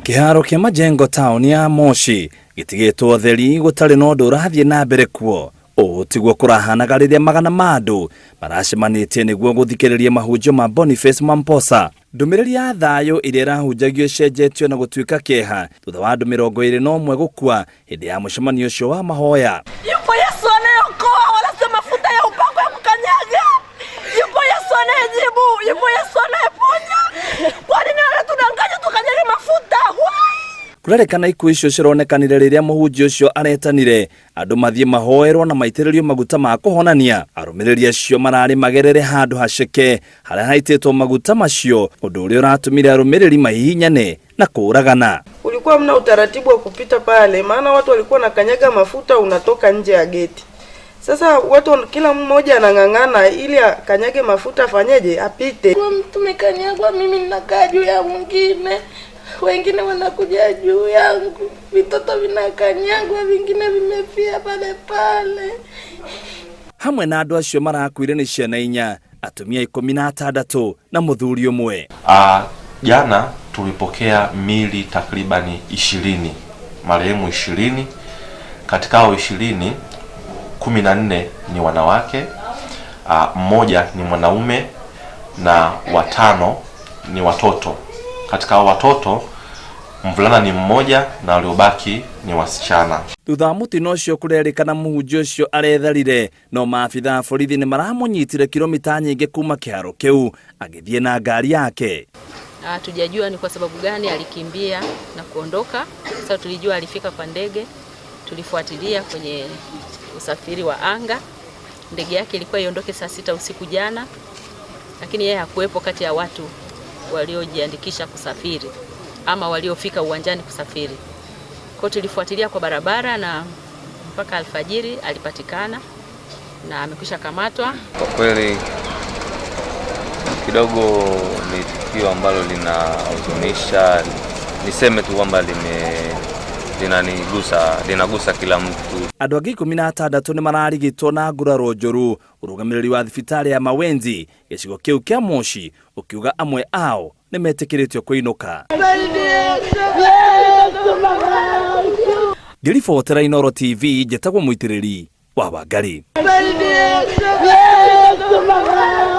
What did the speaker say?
Kĩharo kĩa Majengo taũni ya Moshi gĩtigĩtwo theri gũtarĩ na ũndũ ũrathiĩ na mbere kuo. Ũũ tiguo kũrahanaga rĩrĩa magana ma andũ maracemanĩtie nĩguo gũthikĩrĩria mahunjio ma Boniface Mwamposa. Ndũmĩrĩri ya thayũ ĩrĩa ĩrahunjagio ĩcenjetio na gũtuĩka kĩeha thutha wa andũ 21 gũkua hĩndĩ ya mũcemanio ũcio wa mahoya. Yupo Yesu anayeokoa, wala sio mafuta ya upako ya kukanyaga. Yupo Yesu anayejibu, yupo Yesu anayeponya. Kwa nini wanatudanganya tukanyage mafuta? Why? Kũrerĩkana ikuũ icio cironekanire rĩrĩa mũhunjia ũcio aretanire andũ mathiĩ mahoerwo na maitĩrĩrio maguta ma kũhonania. Arũmĩrĩri acio mararĩ magerere handũ haceke harĩa haitĩtwo maguta macio, ũndũ ũrĩa ũratũmire arũmĩrĩri mahihinyane na kũũragana. Kulikuwa mna utaratibu wa kupita pale, maana watu walikuwa nakanyaga mafuta, unatoka nje ya geti. Sasa watu kila mmoja anang'ang'ana ili akanyage mafuta, afanyeje? Apite. Kwa mtu mekanyagwa, mimi ninakaa juu ya mwingine, wengine wanakuja juu yangu, vitoto vinakanyagwa, vingine vimefia pale pale. Hamwe na andũ acio marakuire nĩ ciana inya, atumia 16 na mũthuri ũmwe. Jana tulipokea mili takribani 20, marehemu 20. Katika hao 20, 14 ni wanawake, mmoja ni mwanaume na 5 ni watoto. Katika hao watoto mvulana ni mmoja na waliobaki ni wasichana. Thutha wa mũtino ũcio kũrerĩkana mũhunjia ũcio aretharire, no maabitha a borithi nĩ maramũnyitire kilomita nyingĩ kuma kĩharo kĩu agĩthiĩ na ngari yake. Hatujajua ni kwa sababu gani alikimbia na kuondoka. Sasa tulijua alifika kwa ndege, tulifuatilia kwenye usafiri wa anga. Ndege yake ilikuwa iondoke saa 6 usiku jana, lakini yeye hakuwepo kati ya watu waliojiandikisha kusafiri ama waliofika uwanjani kusafiri. Kwa tulifuatilia kwa barabara na mpaka alfajiri alipatikana na amekwisha kamatwa. Kwa kweli kidogo ni tukio ambalo linahuzunisha, niseme tu kwamba linagusa kila mtu. Andũ angĩ 16 nĩ mararigitwo na nguraro njũru. Ũrũgamĩrĩri wa thibitarĩ ya Mawenzi gĩcigo kĩu kĩa Moshi ũkiuga amwe ao nĩ metĩkĩrĩtio kũinũka. Ngĩribotera Inooro TV, njĩtagwo Mũitĩrĩri wa Wangari.